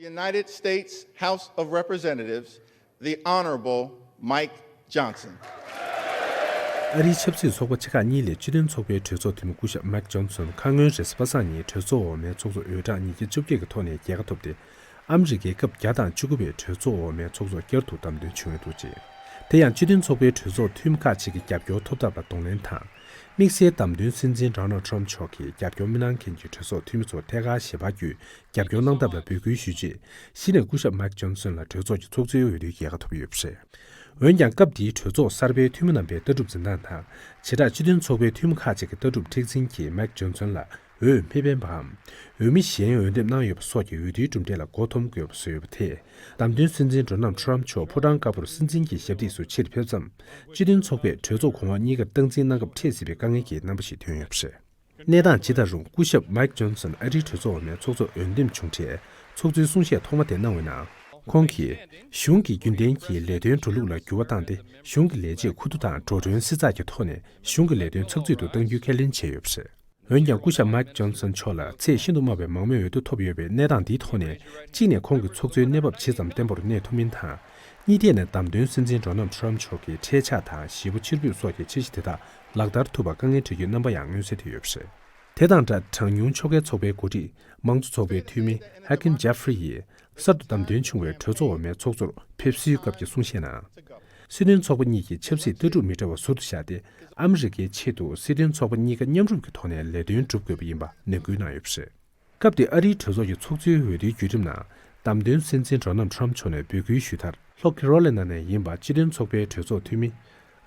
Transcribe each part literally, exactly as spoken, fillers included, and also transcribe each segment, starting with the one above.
United States House of Representatives, the Honorable Mike Johnson. ཨ་རིའི་ཆབ་སྲིད་ཚོགས་པ་ཆེ་ཁག་གཉིས་ལས་སྤྱི་མཐུན་ཚོགས་པའི་གྲོས་ཚོགས་འཐུས་མི་སྐུ་ཞབས་མེག་ཇོན་སོན་ཁ་སྔོན་རེས་གཟའ་པ་སངས་ཉིན་གྲོས་ཚོགས་འོག་མའི་ཚོགས་གཙོ་འོས་གྲངས་ཉིས་བརྒྱ་བཅོ་བརྒྱད་ཀྱི་ཐོག་ནས་རྒྱལ་ཁ་ཐོབ་སྟེ། ཨ་མི་རི་ཀའི་སྐབས་བརྒྱ་དང་བཅུ་དགུ་པའི་གྲོས་ཚོགས་འོག་མའི་ཚོགས་གཙོར་བསྐྱར་དུ་བདམས་ཐོན་བྱུང་ཡོད་འདུག་ཅིང་། དེ་ཡང་སྤྱི་མཐུན་ཚོགས་པའི་གྲོས་ཚོགས་འཐུས་མི་ཁག་ཅིག་གི་རྒྱབ་སྐྱོར་ཐོབ་ཐབས་ལ་གདོང་ལེན་དང་། དམིགས་བསལ་བདམས་ཐོན་སྲིད་འཛིན་ཌོ་ནལ་ཊམ་མཆོག་གིས་རྒྱབ་སྐྱོར་མི་གནང་མཁན་གྱི་གྲོས་ཚོགས་འཐུས་མི་ཚོ་ཐད་ཀར་ཞལ་པར་བརྒྱུད་རྒྱབ་སྐྱོར་གནང་ཐབས་ལ་འབོད་སྐུལ་ཞུས་རྗེས། གཞི་ནས་སྐུ་ཞབས་མེག་ཇོན་སོན་ལ་གྲོས་ཚོགས་ཀྱི་ཚོགས་གཙོའི་འོས་བསྡུའི་རྒྱལ་ཁ་ཐོབ་ཡོད་པ་རེད། འོན་ཀྱང་སྐབས་དེའི་གྲོས་ཚོགས་གསར་པའི་འཐུས་མི་རྣམ་པའི་ལྟ་གྲུབ་འཛིན་སྟངས་དང་། བྱེ་བྲག་སྤྱི་མཐུན་ཚོགས་པའི་འཐུས་མི་ཁག་ཅིག་གི་ལྟ་གྲུབ་མཁྲེགས་འཛིན་གྱིས་མེག་ཇོན་སོན་ལ་འོས་མི་སྤེལ་བའམ། འོས་མི་གཞན་འོས་འདེམས་གནང་ཡོད་པ་སོགས་ཀྱི་འོས་བསྡུའི་གྲུབ་འབྲས་ལ་མགོ་འཐོམ་དགོས་པ་བཟོས་ཡོད་པ་དེས། བདམས་ཐོན་སྲིད་འཛིན་ཌོ་ནལ་ཊམ་མཆོག་ཕོ་བྲང་དཀར་པོར་སྲིད་འཛིན་གྱི་ཞབས་སྟེགས་སུ་ཕྱིར་ཕེབས་མཚམས། སྤྱི་མཐུན་ཚོགས་པས་གྲོས་ཚོགས་གོང་འོག་གཉིས་ཀར་སྟངས་འཛིན་གནང་སྐབས་འཕྲད་སྲིད་པའི་དཀའ་ངལ་གྱི་རྣམ་པ་ཞིག་ཐོན་ཡོད་པ་རེད། གནས་སྟངས་ཇི་ལྟར་རུང་སྐུ་ཞབས་མེག་ཇོན་སོན་ཨ་རིའི་གྲོས་ཚོགས་འོག་མའི་ཚོགས་གཙོར་འོས་འདེམས་བྱུང་འཕྲལ། ཚོགས་གཙོའི་གསུང་བཤད་ཐོག་མ་དེ་གནང་བའི་ནང་། ཁོང་གིས། གཞུང་གིས་རྒྱུན་ལྡན་གྱི་ལས་དོན་འགྲོ་ལུགས་ལ་འགྱུར་བ་བཏང་སྟེ། གཞུང་གི་ལས་བྱེད་ཁུ་བསྡུ་དང་འགྲོ་གྲོན་བསྲི་ཚགས་ཀྱི་ཐོག་ནས་གཞུང་གི་ལས་དོན་ཚགས་ཚུད་དུ་གཏང་རྒྱུའི་ཁས་ལེན་བྱས་ཡོད་པ་རེད། འོན་ཀྱང་སྐུ་ཞབས་མེག་ཇོན་སོན་མཆོག་ལ་ཚད་ཤིན་ཏུ་དམའ་བའི་མང་མོས་འོས་བསྡུ་ཐོབ་ཡོད་པའི་གནས་སྟངས་འདིའི་ཐོག་ནས། གཅིག་ནས་ཁོང་གི་ཚོགས་གཙོའི་གནས་བབ་ཇི་ཙམ་བརྟན་པོར་གནས་ཐུབ་མིན་དང་། གཉིས་ཐད་ནས་བདམས་ཐོན་སྲིད་འཛིན་ཌོ་ནལ་ཊམ་མཆོག་གི་འཕྲལ་ཕྱག་དང་གཞིས་སྤོ་ཕྱིར་འབུད་སོགས་ཀྱི་འཆར་གཞི་དེ་དག་ལག་བསྟར་ཐུབ་པར་དཀའ་ངལ་འཕྲད་རྒྱུའི་རྣམ་པ་ཡང་མངོན་གསལ་དོད་ཡོད་པ་རེད། དེ་དང་སྦྲགས་གྲངས་ཉུང་ཕྱོགས་འགལ་ཚོགས་པའི་འགོ་ཁྲིད་དམངས་གཙོ་ཚོགས་པའི་འཐུས་མི་ཧ་ཀིམ་ཇེ་ཧྥ་རི་ཡིས་གསར་དུ་བདམས་ཐོན་བྱུང་བའི་གྲོས་ཚོགས་འོག་མའི་ཚོགས་གཙོར་ཕེབས་བསུའི་སྐབས་ཀྱི་གསུང་བཤད་ནང་། སྲིད་དོན་ཚོགས་པ་གཉིས་ཀྱི་ཆབ་སྲིད་ལྟ་གྲུབ་མི་འདྲ་བ་ཟུར་དུ་བཞག་སྟེ། ཨ་མི་རི་ཀའི་ཆེད་དུ་སྲིད་དོན་ཚོགས་པ་གཉིས་ཀ་མཉམ་རུབ་ཀྱི་ཐོག་ནས་ལས་དོན་སྒྲུབ་དགོས་པ་ཡིན་པ་ནན་སྐུལ་གནང་ཡོད་པ་རེད། སྐབས་དེ་ཨ་རིའི་གྲོས་ཚོགས་ཀྱི་ཚོགས་གཙོའི་འོས་བསྡུའི་བརྒྱུད་རིམ་ནང་། བདམས་ཐོན་སྲིད་འཛིན་ཌོ་ནལ་ཊམ་མཆོག་ནས་འབོད་སྐུལ་ཞུས་མཐར། ལྷོ་ཁེ་རོ་ལི་ན་ནས་ཡིན་པ་སྤྱི་མཐུན་ཚོགས་པའི་གྲོས་ཚོགས་འཐུས་མི་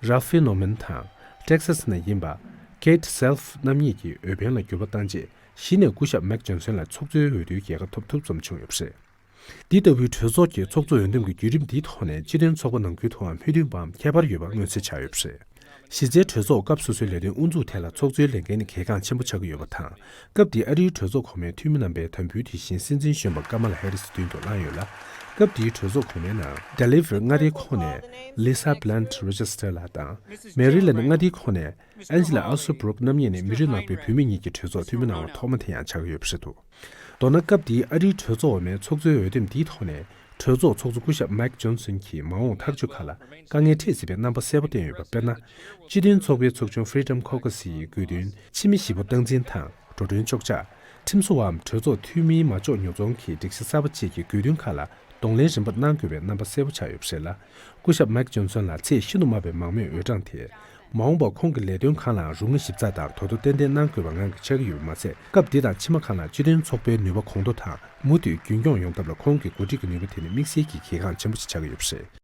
རཱ་ཧྥེ་ནོར་མན་དང་། ཊེག་སཱས་ནས་ཡིན་པ་ཀེ་ཊི་སེལ་ཕི་རྣམ་གཉིས་ཀྱིས་འོས་འཕེན་ལ་འགྱུར་བ་བཏང་རྗེས། གཞི་ནས་སྐུ་ཞབས་མེག་ཇོན་སོན་ལ་ཚོགས་གཙོའི་འོས་བསྡུའི་རྒྱལ་ཁ་ཐོབ་ཐུབ་ཙམ་བྱུང་ཡོད་པ་རེད། འདི་ལྟ་བུའི་གྲོས་ཚོགས་ཀྱི་ཚོགས་གཙོ་འོས་འདེམས་ཀྱི་བརྒྱུད་རིམ་འདིའི་ཐོག་ནས་སྤྱི་མཐུན་ཚོགས་པ་ནང་ཁུལ་དུའང་མོས་མཐུན་པའམ་ཁྱད་པར་ཡོད་པ་མངོན་གསལ་ཆགས་ཡོད་པ་རེད། གཞི་རྩའི་གྲོས་ཚོགས་སྐབས་སོ་སོའི་ལས་དོན་དབུ་འཛུགས་ཐད་ལ་ཚོགས་གཙོའི་ལས་འགན་ནི་གལ་འགངས་ཆེན་པོ་ཆགས་ཀྱི་ཡོད་པ་དང་། སྐབས་དེའི་ཨ་རིའི་གྲོས་ཚོགས་གོང་མའི་འཐུས་མི་རྣམ་པས་དམ་འབུལ་དེ་བཞིན་སྲིད་འཛིན་གཞོན་པ་ཀ་མ་ལ་ཧེ་རི་སི་མདུན་དུ་བསླངས་ཡོད་ལ། སྐབས་དེའི་གྲོས་ཚོགས་གོང་མའི་ནང་ཌེ་ལི་ཝར་མངའ་སྡེའི་ཁོངས་ནས་ལི་ས་བྷི་ལན་ཊི་རོ་ཅེ་སི་ཊར་ལགས་དང་། མེ་རི་ལེན་ཌི་མངའ་སྡེའི་ཁོངས་ནས་ཨན་ཇི་ལ་ཨ་སུ་སྦུ་རུག་རྣམ་གཉིས་ནི་མི་རིགས་ནག་པོའི་བུད་མེད་གཉིས་ཀྱི་གྲོས་ཚོགས་འཐུས་མི་གནང་བ་ཐོག་མ་དེ་ཡང་ཆགས་ཀྱི་ཡོད་པ་རེད་འདུག་མདོར་ན་སྐབས་དེའི་ཨ་རིའི་གྲོས་ཚོགས་འོག་མའི་ཚོགས་གཙོའི་འོས་འདེམས་འདིའི་ཐོག་ནས། གྲོས་ཚོགས་ཚོགས་གཙོ་སྐུ་ཞབས་མེག་ཇོན་སོན་གྱིས་མ་འོངས་ཐག་གཅོད་ཁག་ལ་དཀའ་ངལ་འཕྲད་སྲིད་པའི་རྣམ་པ་གསལ་པོ་བསྟན་ཡོད་པ་དཔེར་ན། སྤྱི་མཐུན་ཚོགས་པའི་ཚོགས་ཆུང་Freedom Caucus ཡི་དགོས་འདུན་ཕྱི་མི་བཞི་པོ་སྟངས་འཛིན་དང་འགྲོ་གྲོན་གཅོག་ཆ། ཁྲིམས་བཟོ་བའམ་གྲོས་ཚོགས་འཐུས་མིའི་མ་འཇོག་ཉོ་ཚོང་གི་སྒྲིག་གཞི་གསར་པ་བཅས་ཀྱི་དགོས་འདུན་ཁག་ལ་གདོང་ལེན་རིམ་པར་གནང་དགོས་པའི་རྣམ་པ་གསལ་པོ་ཆགས་ཡོད་པ་རེད་ལ། སྐུ་ཞབས་མེག་ཇོན་སོན་ལ་ཚད་ཤིན་ཏུ་དམའ་བའི་མང་མོས་འོས་གྲངས་དེས། མ་འོངས་པར་ཁོང་གི་ལས་དོན་གང་ལའང་རུ་ང་ཞིབ་ཚགས་དང་དོ་དོ་ཏན་ཏན་གནང་དགོས་པ་ངང་གིས་ཆགས་ཀྱི་ཡོད་པ་མ་ཟད། སྐབས་འདི་དང་ཕྱི་མ་གང་ལའང་སྤྱི་མཐུན་ཚོགས་པའི་ནུས་པ་གོང་མཐོ་དང་མུ་མཐུད་རྒྱུན་སྐྱོང་ཡོང་ཐབས་ལ་ཁོང་གི་འགོ་ཁྲིད་ཀྱི་ནུས་པ་དེ་ནི་དམིགས་བསལ་གྱི་གལ་འགངས་ཆེན་པོ་ཞིག་ཆགས་ཀྱི་ཡོད་པ་རེད།